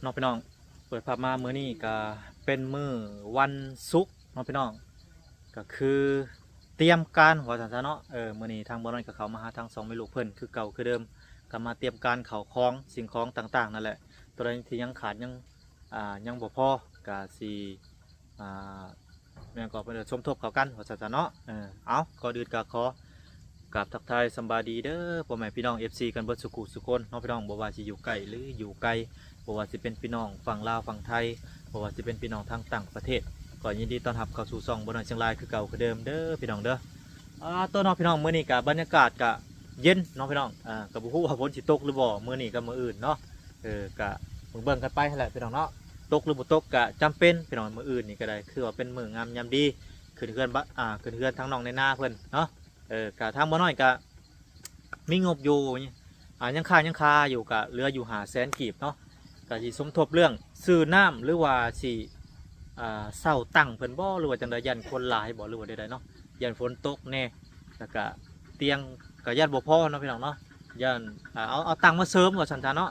ເນາະພີ່ນ້ອງ ເປີດພາບມາມື້ນີ້ກະເປັນມື້ວັນສຸກເນາະພີ່ນ້ອງ ກະຄືຕຽມການວ່າຊັ້ນຊະເນາະ. ເອີ ມື້ນີ້ທາງບ່າວນ້ອຍກະເຂົ້າມາຫາທາງສອງແມ່ລູກເພິ່ນຄືເກົ່າຄືເດີມ ກະມາຕຽມການເຂົ້າຂອງ ສິ່ງຂອງຕ່າງໆນັ້ນແຫຼະ ໂຕໃດທີ່ຍັງຂາດ ຍັງ ອ່າ ຍັງບໍ່ພໍ ກະຊິ ອ່າ ແມ່ນກໍເພິ່ນກໍສົມທົບເຂົ້າກັນວ່າຊັ້ນຊະເນາະ. ເອີ ເອົາ ກ່ອນອື່ນກໍຂໍກາບທັກທາຍສຳບາຍດີເດີ ພໍ່ແມ່ພີ່ນ້ອງ ເອັຟຊີ ກັນເບິດສູ່ຄູ່ສູ່ຄົນເນາະພີ່ນ້ອງ ບໍ່ວ່າຊິຢູ່ໃກ້ ຫຼື ຢູ່ໄກ ບໍ່ວ່າຊິເປັນພີ່ນ້ອງຝັ່ງລາວຝັ່ງໄທ ບໍ່ວ່າຊິເປັນພີ່ນ້ອງທາງຕ່າງປະເທດ ກໍຍິນດີຕ້ອນຮັບເຂົ້າສູ່ຊ່ອງບ່າວນ້ອຍຊຽງລາຍຄືເກົ່າຄືເດີມເດີພີ່ນ້ອງເດີ. ອ່າ ໂຕເນາະພີ່ນ້ອງ ມື້ນີ້ກໍບັນຍາກາດກໍເຢັນເນາະພີ່ນ້ອງ ອ່າ ກໍບໍ່ຮູ້ວ່າຝົນຊິຕົກຫຼືບໍ່ ມື້ນີ້ກັບມື້ອື່ນເນາະ. ເອີ ກະເບິ່ງໆກັນໄປຫັ້ນແຫຼະພີ່ນ້ອງເນາະ ຕົກຫຼືບໍ່ຕົກກະຈຳເປັນພີ່ນ້ອງ ມື້ອື່ນນີ້ກໍໄດ້ ຄືວ່າເປັນມື້ງາມຍາມດີ ຂຶ້ນເຮືອນບະ ອ່າ ຂຶ້ນເຮືອນທາງນ້ອງໃນນາເພິ່ນເນາະ. ເອີ ກະທາງບ່າວນ້ອຍກະມີງົບຢູ່ ອ່າ ຍັງຄ້າງຍັງຄາຢູ່ ກະເຫຼືອຢູ່ຫ້າແສນກີບເນາະ ກະຊິສົມທົບເລື່ອງຊື້ນ້ຳ ຫຼືວ່າຊິ ອ່າ ເຊົ່າຕັ້ງເພິ່ນບໍ່ ຫຼືວ່າຈັ່ງໃດ ຢ້ານຄົນຫຼາຍບໍ່ ຫຼືວ່າໃດໆເນາະ ຢ້ານຝົນຕົກແດ່ ແລ້ວກະຕຽງກະຢ້ານບໍ່ພໍເນາະພີ່ນ້ອງເນາະ ຢ້ານ ອ່າ ເອົາ ເອົາຕັ່ງມາເສີມວ່າຊັ້ນຊະເນາະ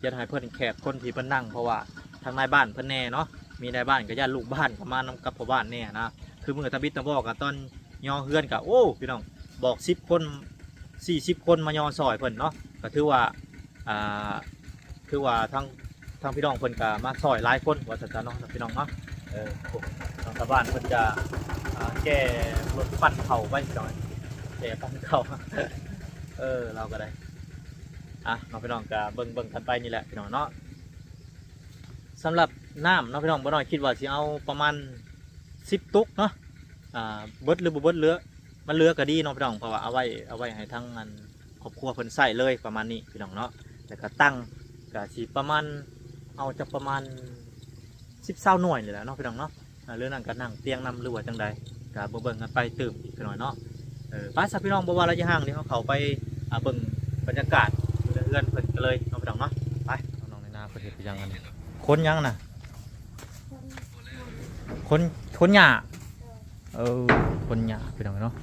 ຢ້ານໃຫ້ເພິ່ນແຂກຄົນທີ່ເພິ່ນນັ່ງ ເພາະວ່າທາງນາຍບ້ານເພິ່ນແດ່ເນາະ ມີນາຍບ້ານກໍຢ້ານລູກບ້ານກໍມານຳກັບພໍ່ບ້ານແດ່ນະ ຄືມື້ຕາບິດຕາບອກກໍຕອນຍໍເຮືອນກໍ ໂອ້ ພີ່ນ້ອງ ບອກສິບຄົນ ສີ່ສິບຄົນມາຍໍຊ່ອຍເພິ່ນເນາະ ກໍຖືວ່າ ອ່າ ຄືວ່າທາງ ທາງພີ່ນ້ອງເພິ່ນກໍມາຊ່ອຍຫຼາຍຄົນວ່າຊັ້ນຊະເນາະ ພີ່ນ້ອງເນາະ. ເອີ ທາງຊາວບ້ານເພິ່ນຈະ ອ່າ ແກ່ລົດປັ່ນເຂົ້າໄວ້ພີ່ນ້ອງ ແກ່ປັ່ນເຂົ້າ ເອີ ລາວກໍໄດ້ ອ່ະເນາະ ພີ່ນ້ອງກໍເບິ່ງ ເບິ່ງກັນໄປນີ້ແຫຼະພີ່ນ້ອງເນາະ. ສຳລັບນ້ຳເນາະພີ່ນ້ອງ ບ່າວນ້ອຍຄິດວ່າຊິເອົາປະມານສິບຕຸກເນາະ ອ່າ ເບິດຫຼືບໍ່ເບິດເຫຼືອ ມັນເຫຼືອກໍດີເນາະພີ່ນ້ອງ ເພາະວ່າເອົາໄວ້ ເອົາໄວ້ໃຫ້ທາງອັນ ຄອບຄົວເພິ່ນໃຊ້ເລີຍປະມານນີ້ພີ່ນ້ອງເນາະ. ແລ້ວກໍຕັ່ງກໍຊິປະມານ ເອົາຈັກປະມານສິບ ຊາວໜ່ວຍນີ້ແຫຼະເນາະພີ່ນ້ອງເນາະ. ອ່າ ຫຼືນັ້ນກໍນັ່ງຕຽງນຳ ຫຼືວ່າຈັ່ງໃດ ກໍເບິ່ງໆກັນໄປຕື່ມອີກໜ້ອຍເນາະ. ເອີ ໄປຊະພີ່ນ້ອງ ບໍ່ວ່າລະຍະຫ່າງ ດຽວເຮົາເຂົ້າໄປ ອ່າ ເບິ່ງບັນຍາກາດຢູ່ໃນເຮືອນເພິ່ນກັນເລີຍເນາະພີ່ນ້ອງເນາະ. ໄປ ນ້ອງໃນນາເພິ່ນເຮັດຫຍັງອັນນີ້ ຂົນຫຍັງນະ? ຂົນ ຂົນຫຍ້າ. ເອີ ຂົນຫຍ້າພີ່ນ້ອງເນາະ.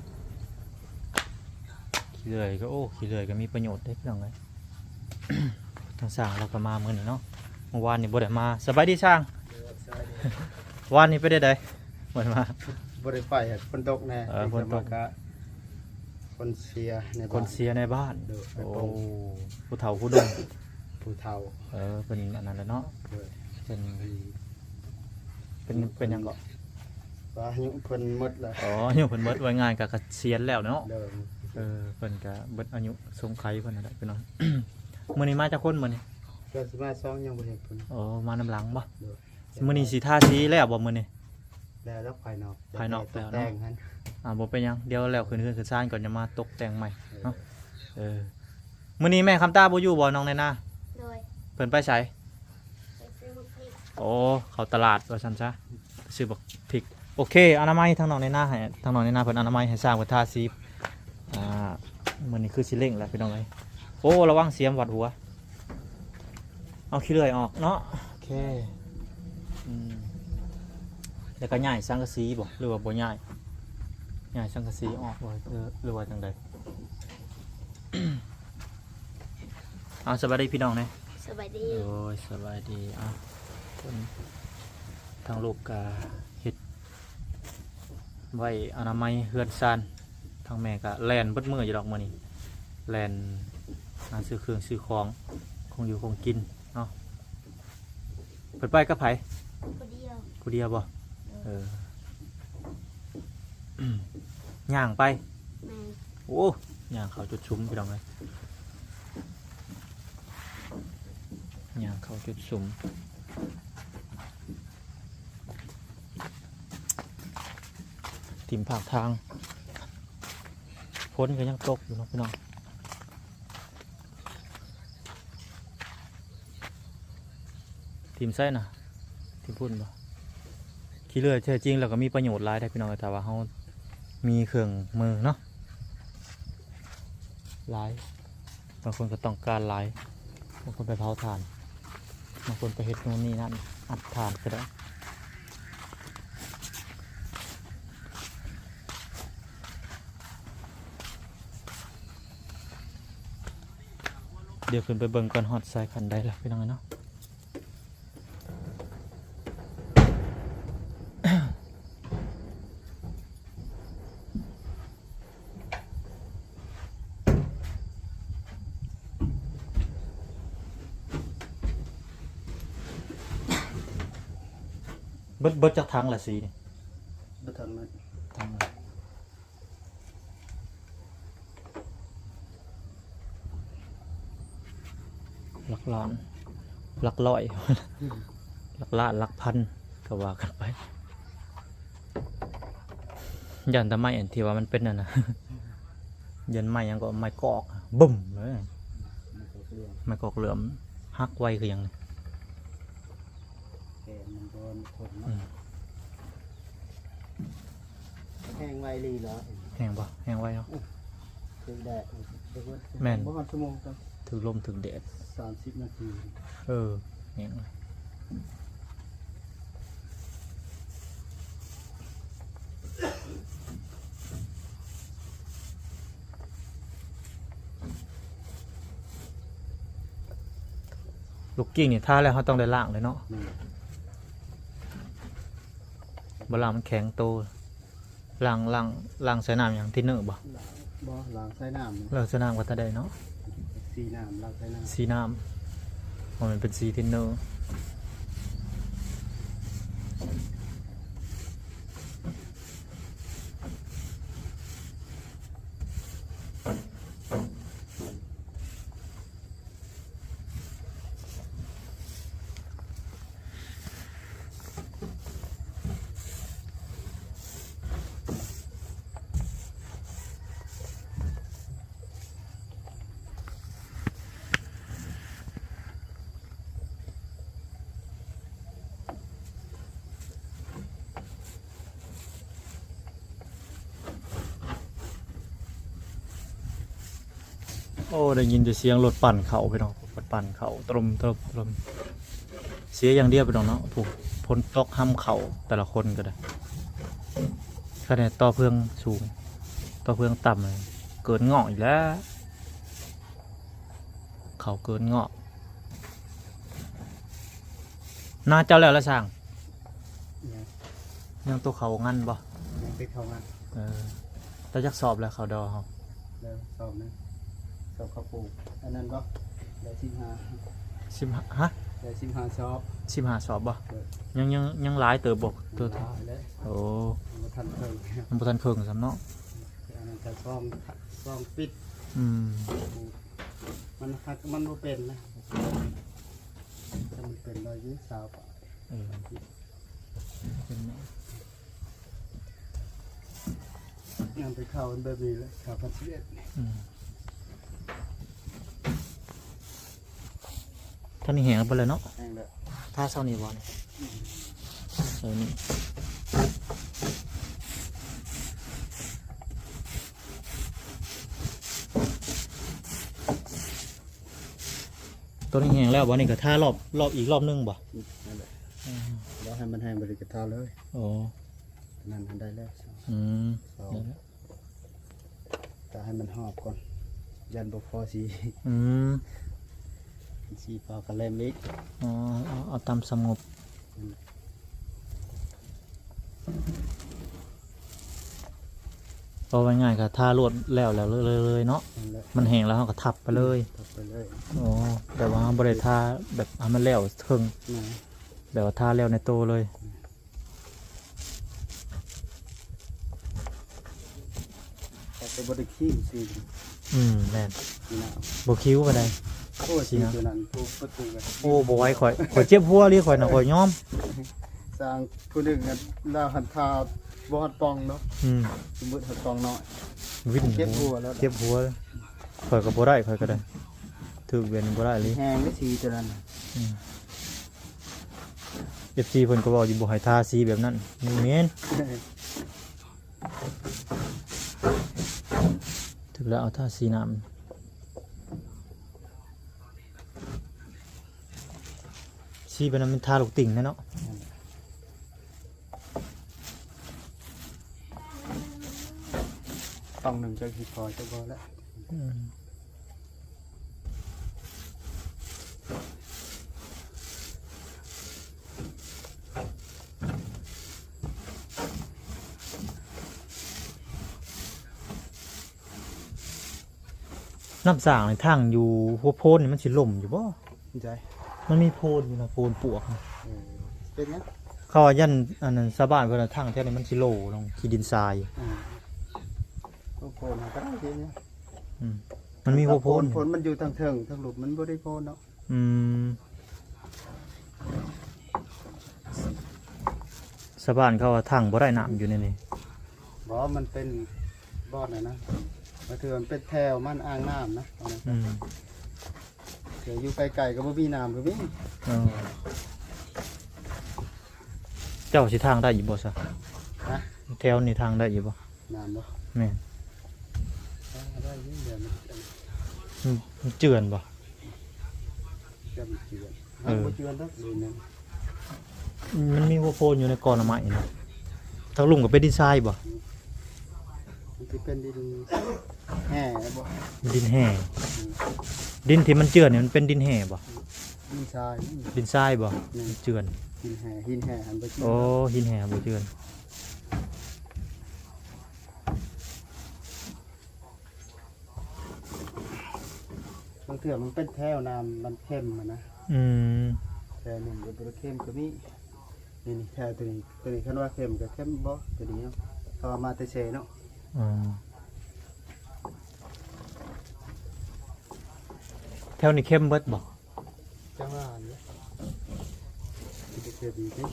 ຂີ້ເລື່ອຍກໍ ໂອ້ ຂີ້ເລື່ອຍກໍມີປະໂຫຍດເດ້ພີ່ນ້ອງເອີຍ. ທາງຊ່າງລາວກໍມາມື້ນີ້ເນາະ ມື້ວານນີ້ບໍ່ໄດ້ມາ. ສະບາຍດີຊ່າງ. ເອີ ສະບາຍດີ. ວານນີ້ໄປໄດ້ໃດ? ບໍ່ໄດ້ມາ ບໍ່ໄດ້ໄປ ຝົນຕົກແດ່. ເອີ ຝົນຕົກ ກະຄົນເສຍໃນບ້ານ ຄົນເສຍໃນບ້ານ. ໂດຍ ໂອ້ ຜູ້ເຖົ້າຜູ້ໜຸ່ມ ຜູ້ເຖົ້າ. ເອີ ເພິ່ນອັນນັ້ນແຫຼະເນາະ. ໂດຍ ເພິ່ນ ເປັນ ເປັນຫຍັງເກາະ? ວ່າອາຍຸເພິ່ນໝົດແລ້ວ. ອໍ ອາຍຸເພິ່ນໝົດ ວ່າງ່າຍກໍກະສຽນແລ້ວເນາະ. ໂດຍ ເອີ ເພິ່ນກະເບິດອາຍຸສົງໄຂເພິ່ນນັ້ນແຫຼະພີ່ນ້ອງ. ມື້ນີ້ມາຈັກຄົນມື້ນີ້? ເພິ່ນຊິມາສອງ ຍັງບໍ່ເຫັນເພິ່ນ. ອໍ ມານຳຫຼັງບໍ່? ໂດຍ ມື້ນີ້ຊິທາສີແລ້ວບໍ່ມື້ນີ້? ແລ້ວ ແລ້ວພາຍນອກ ພາຍນອກແລ້ວເນາະ. ອ່າ ບໍ່ເປັນຫຍັງ ດຽວແລ້ວຂຶ້ນເຮືອນຂຶ້ນຊານກ່ອນ ຈະມາຕົກແຕ່ງໃໝ່ເນາະ. ເອີ ມື້ນີ້ແມ່ຄຳຕາບໍ່ຢູ່ບໍ່ ນ້ອງໃນນາ? ໂດຍ ເພິ່ນໄປໃສ? ໄປຊື້ໝາກພິກ. ໂອ້ ເຂົ້າຕະຫຼາດວ່າຊັ້ນຊະ ຊື້ບັກພິກ. ໂອເຄ ອະນາໄມທາງນ້ອງໃນນາໃຫ້ ທາງນ້ອງໃນນາເພິ່ນອະນາໄມໃຫ້ຊ່າງເພິ່ນທາສີ. ອ່າ ມື້ນີ້ຄືຊິເລັ່ງແຫຼະພີ່ນ້ອງເອີຍ. ໂອ້ ລະວັງສຽມຫວັດຫົວ. ເອົາຂີ້ເລື່ອຍອອກເນາະ. ໂອເຄ ອືມ ແລ້ວກໍຍ້າຍສັງກະສີບໍ່ ຫຼືວ່າບໍ່ຍ້າຍ? ຍ້າຍສັງກະສີອອກບໍ່ ຫຼື ຫຼືວ່າຈັ່ງໃດ? ເອົາ ສະບາຍດີພີ່ນ້ອງແດ່. ສະບາຍດີ. ໂອ້ຍ ສະບາຍດີ. ເອົາ ເພິ່ນ ທາງລູກກໍເຮັດໄວ້ອະນາໄມເຮືອນຊານ ທາງແມ່ກໍແລ່ນເບິດມື້ຢູ່ດອກມື້ນີ້ ແລ່ນຫາຊື້ເຄື່ອງຊື້ຂອງ ຂອງຢູ່ຂອງກິນເນາະ. ເພິ່ນໄປກັບໃຜ? ຜູ້ດຽວ. ຜູ້ດຽວບໍ່? ໂດຍ. ເອີ ຍ່າງໄປ? ແມ່ນ. ໂອ້ ຍ່າງເຂົ້າຈົນຊຸມພີ່ນ້ອງເອີຍ ຍ່າງເຂົ້າຈົນຊຸມ. ຖິ້ມພາກທາງ ຝົນກໍຍັງຕົກຢູ່ເນາະພີ່ນ້ອງ. ຖິ້ມໃສນະ? ຖິ້ມພຸ້ນບໍ່? ຂີ້ເລື່ອຍແທ້ຈິງແລ້ວກໍມີປະໂຫຍດຫຼາຍເດ້ພີ່ນ້ອງ ຖ້າວ່າເຮົາມີເຄື່ອງມືເນາະ ຫຼາຍ. ບາງຄົນກໍຕ້ອງການຫຼາຍ ບາງຄົນໄປເຜົາຖ່ານ ບາງຄົນໄປເຮັດໂນ່ນນີ້ນັ້ນ ອັດຖ່ານກໍໄດ້. ດຽວຂຶ້ນໄປເບິ່ງກ່ອນ ຮອດສາຍຂັ້ນໃດລະພີ່ນ້ອງເອີຍເນາະ. ເບິດ ເບິດຈັກຖັງລະສີນີ້? ບໍ່ທັນໝົດ ຫຼັກລ້ານ ຫຼັກຮ້ອຍ ຫຼັກລ້ານ ຫຼັກພັນ ກໍວ່າກັນໄປ. ຢ້ານແຕ່ໄມ້ອັນທີ່ວ່າມັນເປັນນັ້ນນະ ຢ້ານໄມ້ຫຍັງກໍ ໄມ້ກອກ ບຶ້ມເລີຍ ໄມ້ກອກເຫຼື້ອມ ຫັກໄວຄືຫຍັງນີ້. ແຂນມັນບໍ່ທົນເນາະ ອືມ ແຫ້ງໄວອີ່ຫຼີເນາະ ແຫ້ງບໍ່? ແຫ້ງໄວເນາະ ອືມ ຖືກແດດ ແມ່ນ ບໍ່ຮອດຊົ່ວໂມງກໍ ຖືກລົມຖືກແດດ ສາມສິບນາທີ ເອີ ແຫ້ງ. ລູກກິ່ງນີ້ທາແລ້ວເຮົາຕ້ອງໄດ້ລ້າງເລີຍເນາະ ແມ່ນ ບໍ່ລ້າງມັນແຂງໂຕ. ລ້າງ ລ້າງ ລ້າງໃສ່ນ້ຳຫຍັງ? ທິນເນີບໍ່? ບໍ່ ລ້າງໃສ່ນ້ຳ ລ້າງໃສ່ນ້ຳກໍຕາໄດ້ເນາະ ສີນ້ຳ ລ້າງໃສ່ນ້ຳ ສີນ້ຳ ບໍ່ແມ່ນເປັນສີທິນເນີ. ໂອ້ ໄດ້ຍິນແຕ່ສຽງລົດປັ່ນເຂົ້າພີ່ນ້ອງ ປັ່ນເຂົ້າ ຕຣົມ ຕຣົມ ຕຣົມ ເສຍຢ່າງດຽວພີ່ນ້ອງເນາະ ຜູ້ ຝົນຕົກຫ້ຳເຂົ້າແຕ່ລະຄົນກໍໄດ້ ຂະແໜດຕໍ່ເຟືອງສູງ ຕໍ່ເຟືອງຕ່ຳ ເກີນງອກອີກແລ້ວ ເຂົ້າເກີນງອກ. ນາເຈົ້າແລ້ວລະຊ່າງ? ຍັງ ຍັງໂຕເຂົ້າງັນບໍ່? ຍັງໄປເຂົ້າງັນ ເອີ ແລ້ວຈັກສອບແລ້ວເຂົ້າດໍເຮົາ? ແລ້ວສອບໜຶ່ງ ສອບເຂົ້າປູກ ອັນນັ້ນບໍ່? ໄດ້ສິບຫ້າ ສິບຫ້າ ຮະ? ໄດ້ສິບຫ້າສອບ ສິບຫ້າສອບບໍ່? ເອີ ຍັງ ຍັງ ຍັງຫຼາຍເຕີບບໍ່? ໂຕ ຫຼາຍແລ້ວ ໂອ້ ຍັງບໍ່ທັນເຄິ່ງ ຍັງບໍ່ທັນເຄິ່ງຊ້ຳເນາະ ອັນນັ້ນກໍຊ່ອງ ຊ່ອງປິດ ອືມ ມັນ ມັນບໍ່ເປັນນະ ຖ້າມັນເປັນໄດ້ຢູ່ຊາວປາຍ ເອີ ເປັນເນາະ ຍາມໄປເຂົ້າແບບນີ້ແຫຼະ ເຂົ້າພັນສິບເອັດ ອືມ ຕອນນີ້ແຫ້ງແລ້ວເບິດແລ້ວເນາະ ແຫ້ງແລ້ວ ທາເຊົານີ້ບໍ່ນີ້? ອືມ ເຊົານີ້. ໂຕນີ້ແຫ້ງແລ້ວບໍ່? ນີ້ກໍທາລອບ ລອບອີກລອບໜຶ່ງບໍ່? ອືມ ນັ້ນແຫຼະ ອືມ ລອໃຫ້ມັນແຫ້ງ ບັດນີ້ກໍທາເລີຍ ໂອ້ ນັ້ນ ນັ້ນໄດ້ແລ້ວ ອືມ ສອງ ໄດ້ແລ້ວ ກະໃຫ້ມັນຮອບກ່ອນ ຢ້ານບໍ່ພໍສີ ອືມ ສີພໍກະແລມອີກ ອໍ ເອົາ ເອົາຕາມສະຫງົບ ອືມ ເວົ້າງ່າຍໆ ກໍທາລວດແລ້ວ ແລ້ວເລີຍເນາະ ນັ້ນແຫຼະ ມັນແຫ້ງແລ້ວເຮົາກໍທັບໄປເລີຍ ອືມ ທັບໄປເລີຍ ໂອ້ ແຕ່ວ່າເຮົາບໍ່ໄດ້ທາແບບໃຫ້ມັນແລ້ວເທິງ ແມ່ນ ແບບວ່າທາແລ້ວໃນໂຕເລີຍ ອືມ ເຂົາກໍບໍ່ໄດ້ຄິ້ວສີ ອືມ ແມ່ນ ສີໜ້າ ບໍ່ຄິ້ວປານໃດ ໂອ້ຍ ສີໜ້າ ສີຕົວນັ້ນ ໂອ້ ປະຕູແບບ ໂອ້ ບໍ່ໄຫວ ຂ້ອຍ ຂ້ອຍເຈັບຫົວອີ່ຫຼີ ຂ້ອຍນະ ຂ້ອຍຍອມ ຊ່າງຜູ້ໜຶ່ງລາວຫັ້ນທາບໍ່ຮອດປ່ອງເນາະ ອືມ ສົມມຸດຮອດປ່ອງນ້ອຍ ວິນ ເຈັບຫົວແລ້ວ ເຈັບຫົວ ຂ້ອຍກໍບໍ່ໄດ້ ຂ້ອຍກໍໄດ້ ຖືກເວັນບໍ່ໄດ້ອີ່ຫຼີ ແຮງເດ້ສີຕົວນັ້ນ ອືມ ເອັຟຊີ ເພິ່ນກໍເວົ້າຢູ່ ບໍ່ໃຫ້ທາສີແບບນັ້ນ ແມ່ນ ຖືກແລ້ວ ເອົາທາສີນ້ຳ ສີແບບນັ້ນມັນທາລູກຕິ່ງແນ່ເນາະ ຕ້ອງໜຶ່ງຈັກຊິພໍຈັກບໍ່ລະ ອືມ. ນ້ຳສ້າງນີ້ ທາງຢູ່ຫົວໂພນນີ້ມັນຊິລົ້ມຢູ່ບໍ່? ໃດ? ມັນມີໂພນຢູ່ນະ ໂພນປວກນະ. ເອີ ເປັນຫຍັງ? ເຂົາວ່າຢ້ານອັນນັ້ນ ຊາວບ້ານເພິ່ນວ່າທາງແຖວນີ້ມັນຊິໂຫຼລົງ ຂີ້ດິນຊາຍ. ອ່າ ໂອ້ ໂພນກໍໄດ້ເດນີ້. ອືມ ມັນມີຫົວໂພນ ໂພນມັນຢູ່ທາງເທິງ ທາງລຸ່ມມັນບໍ່ໄດ້ໂພນເນາະ. ອືມ ຊາວບ້ານເຂົາວ່າທັງບໍ່ໄດ້ນ້ຳຢູ່ໃນນີ້. ບໍ່ ມັນເປັນບ່ອນນັ້ນນະ ໝາຍເຖິງວ່າມັນເປັນແຖວມັນອ່າງນ້ຳນະ. ອືມ ແຕ່ຢູ່ໄກໆກໍບໍ່ມີນ້ຳກໍມີ. ເອີ ເຈົ້າຊິທາງໄດ້ຢູ່ບໍ່ຊະ? ຮະ? ແຖວນີ້ທາງໄດ້ຢູ່ບໍ່? ນ້ຳບໍ່? ແມ່ນ. ໄດ້ຢູ່ ດຽວມັນ ມັນ ມັນເຈື່ອນບໍ່? ເຈື່ອນ ມັນເຈື່ອນ. ເອີ ມັນບໍ່ເຈື່ອນດອກ ເລີຍນັ້ນ. ມັນມີຫົວໂພນຢູ່ໃນກໍໜໍ່ໄມ້ນະ. ທາງລຸ່ມກໍເປັນດິນຊາຍບໍ່? ມັນຊິເປັນດິນແຮ່ບໍ່? ດິນແຮ່. ອືມ ດິນທີ່ມັນເຈື່ອນນີ້ມັນເປັນດິນແຮ່ບໍ່? ດິນຊາຍ. ດິນຊາຍບໍ່? ແມ່ນ ເຈື່ອນ. ຫີນແຮ່ ຫີນແຮ່ຫັ້ນບໍ່ເຈື່ອນ. ໂອ້ ຫີນແຮ່ບໍ່ເຈື່ອນ. ບາງເທື່ອມັນເປັນແຖວນ້ຳມັນເຄັມຫັ້ນນະ. ອືມ ແຖວໜຶ່ງກໍບໍ່ໄດ້ເຄັມກໍມີ. ນີ້ໆ ແຖວໂຕນີ້ ໂຕນີ້ຄັນວ່າເຄັມກໍເຄັມບໍ່ ໂຕນີ້ເນາະ ເພາະວ່າມາແຕ່ເຊເນາະ. ອືມ ແຖວນີ້ເຄັມເບິດບໍ່? ຈັ່ງວ່າຫັ້ນເດ້ ຊິໄປເກັບອີກຕິ.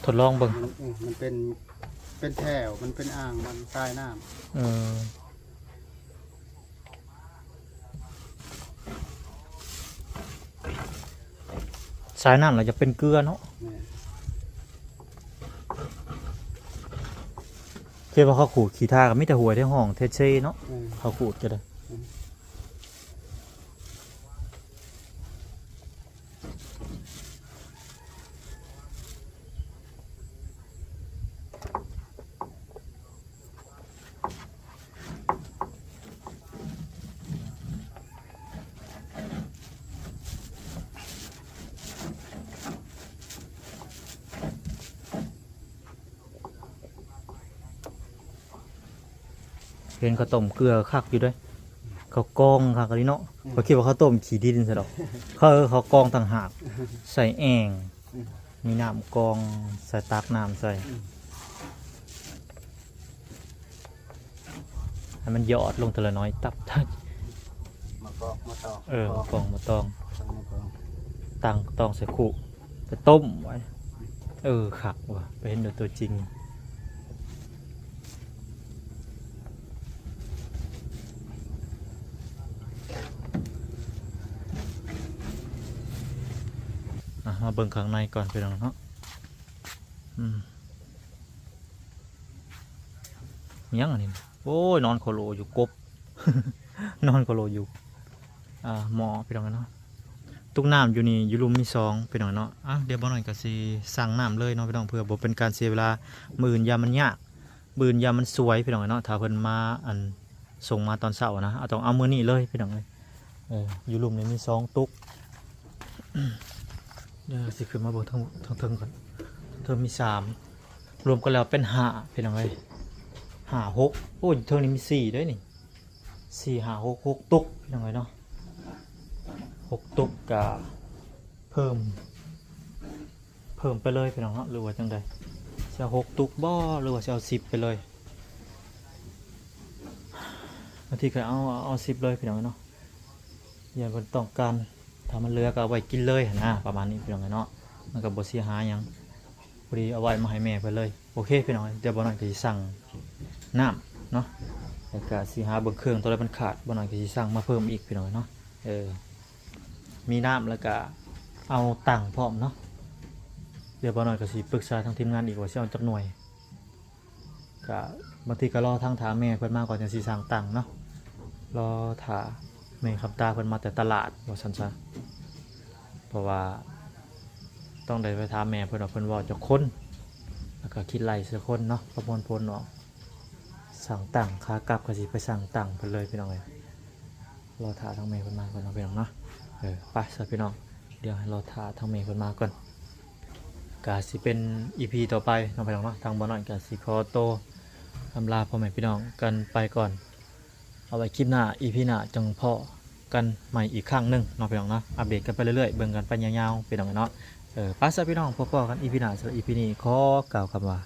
ທົດລອງເບິ່ງ. ມັນ ເອີ ມັນເປັນ ເປັນແຖວ ມັນເປັນອ່າງ ມັນສາຍນ້ຳ. ເອີ ສາຍນ້ຳລະຈະເປັນເກືອເນາະ. ແມ່ນ. ຄິດວ່າເຂົາຂູດຂີ້ຖ້າກໍມີແຕ່ຫ້ວຍແຕ່ຮ່ອງແຕ່ເຊເນາະ. ແມ່ນ. ເຂົາຂູດກໍໄດ້. ແມ່ນ. ເຫັນເຂົາຕົ້ມເກືອຄັກຢູ່ເດ້ ເຂົາກອງຄັກອີ່ຫຼີເນາະ. ອືມ ຂ້ອຍຄິດວ່າເຂົາຕົ້ມຂີ້ດິນຊະດອກ. ເຂົາ ເຂົາກອງຕ່າງຫາກ ໃສ່ແອ່ງ ອືມ ມີນ້ຳກອງ ໃສ່ ຕັກນ້ຳໃສ່. ອືມ ໃຫ້ມັນຢອດລົງເທື່ອລະໜ້ອຍ ຕັບ ມາກອກມາຕອງ. ເອີ ມາກອກມາຕອງ ຕັ້ງຕອງໃສ່ຄຸ ໄປຕົ້ມໄວ້. ເອີ ຄັກວ່າ ໄປເຫັນດ້ວຍຕົວຈິງ. ອ່ະ ມາເບິ່ງຂ້າງໃນກ່ອນ ພີ່ນ້ອງເນາະ. ອືມ ຫຍັງອັນນີ້? ໂອ້ຍ ນອນໂຄໂລຢູ່ ກົບ ນອນໂຄໂລຢູ່ ອ່າ ໝໍ້ ພີ່ນ້ອງເນາະ. ຕຸກນ້ຳຢູ່ນີ້ ຢູ່ລຸ່ມມີສອງ ພີ່ນ້ອງເນາະ. ອ່ະ ດຽວບໍ່ໜ້ອຍກໍຊິສັ່ງນ້ຳເລີຍເນາະ ພີ່ນ້ອງ ເພື່ອບໍ່ເປັນການເສຍເວລາ. ມື້ອື່ນຢ່າມັນຍາກ ມື້ອື່ນຢ່າມັນສວຍ ພີ່ນ້ອງເນາະ. ຖ້າເພິ່ນມາ ອັນ ສົ່ງມາຕອນເຊົ້ານະ ເອົາ ຕ້ອງເອົາມື້ນີ້ເລີຍ ພີ່ນ້ອງເອີຍ. ເອີ ຢູ່ລຸ່ມນີ້ມີສອງຕຸກ. ດຽວຊິຂຶ້ນມາເບິ່ງທາງ ທາງເທິງກ່ອນ. ເທິງມີສາມ ລວມກັນແລ້ວເປັນຫ້າ ພີ່ນ້ອງເອີຍ ຫ້າ ຫົກ. ໂອ້ຍ ເທິງນີ້ມີສີ່ເດ້ນີ້ ສີ່ ຫ້າ ຫົກ ຫົກຕຸກ ພີ່ນ້ອງເອີຍເນາະ. ຫົກຕຸກກະເພີ່ມ ເພີ່ມໄປເລີຍ ພີ່ນ້ອງເນາະ ຫຼືວ່າຈັ່ງໃດ? ຊິເອົາຫົກຕຸກບໍ່ ຫຼືວ່າຊິເອົາສິບໄປເລີຍ? ບາງທີກໍເອົາ ເອົາສິບເລີຍ ພີ່ນ້ອງເນາະ. ຢ້ານເພິ່ນຕ້ອງການ ຖ້າມັນເຫຼືອກໍເອົາໄວ້ກິນເລີຍຫັ້ນນະ ປະມານນີ້ ພີ່ນ້ອງເນາະ. ມັນກໍບໍ່ເສຍຫາຍຫຍັງ ພໍດີເອົາໄວ້ມາໃຫ້ແມ່ເພິ່ນເລີຍ. ໂອເຄ ພີ່ນ້ອງ ດຽວບ່າວນ້ອຍກໍຊິສັ່ງນ້ຳເນາະ ແລ້ວກໍຊິຫາເບິ່ງເຄື່ອງຕົວໃດມັນຂາດ ບ່າວນ້ອຍກໍຊິສັ່ງມາເພີ່ມອີກ ພີ່ນ້ອງເນາະ. ເອີ ມີນ້ຳ ແລ້ວກະເອົາຕັ່ງພ້ອມເນາະ. ດຽວບ່າວນ້ອຍກໍຊິປຶກສາທາງທີມງານອີກວ່າຊິເອົາຈັກໜ່ວຍ. ກະບາງທີກໍລໍທາງຖ້າແມ່ເພິ່ນມາກ່ອນ ຈັ່ງຊິສັ່ງຕັ່ງເນາະ. ລໍຖ້າແມ່ຄຳຕາເພິ່ນມາແຕ່ຕະຫຼາດວ່າຊັ້ນຊະ ເພາະວ່າຕ້ອງໄດ້ໄປຖາມແມ່ເພິ່ນວ່າເພິ່ນເວົ້າຈັກຄົນ ແລ້ວກໍຄິດໄລ່ໃສ່ຄົນເນາະ ປະມວນຜົນອອກ. ສັ່ງຕັ່ງ ຂາກັບກໍຊິໄປສັ່ງຕັ່ງເພິ່ນເລີຍ ພີ່ນ້ອງເອີຍ. ລໍຖ້າທາງແມ່ເພິ່ນມາກ່ອນເນາະ ພີ່ນ້ອງເນາະ. ເອີ ໄປຊະ ພີ່ນ້ອງ ດຽວໃຫ້ລໍຖ້າທາງແມ່ເພິ່ນມາກ່ອນ. ກະຊິເປັນອີພີຕໍ່ໄປເນາະ ພີ່ນ້ອງເນາະ. ທາງບ່າວນ້ອຍກະຊິຂໍໂຕອຳລາພໍ່ແມ່ພີ່ນ້ອງກັນໄປກ່ອນ. ເອົາໄວ້ຄລິບໜ້າ ອີພີໜ້າ ຈັ່ງພໍ້ກັນໃໝ່ອີກຄັ້ງໜຶ່ງເນາະ ພີ່ນ້ອງເນາະ. ອັບເດດກັນໄປເລື້ອຍໆ ເບິ່ງກັນໄປຍາວໆ ພີ່ນ້ອງເນາະ. ເອີ ໄປຊະພີ່ນ້ອງ ພໍ້ໆກັນອີພີໜ້າ. ສຳລັບອີພີນີ້ຂໍກ່າວຄຳວ່າ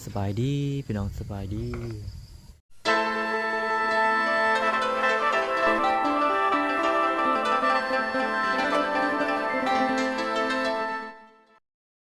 ສະບາຍດີພີ່ນ້ອງ ສະບາຍດີ.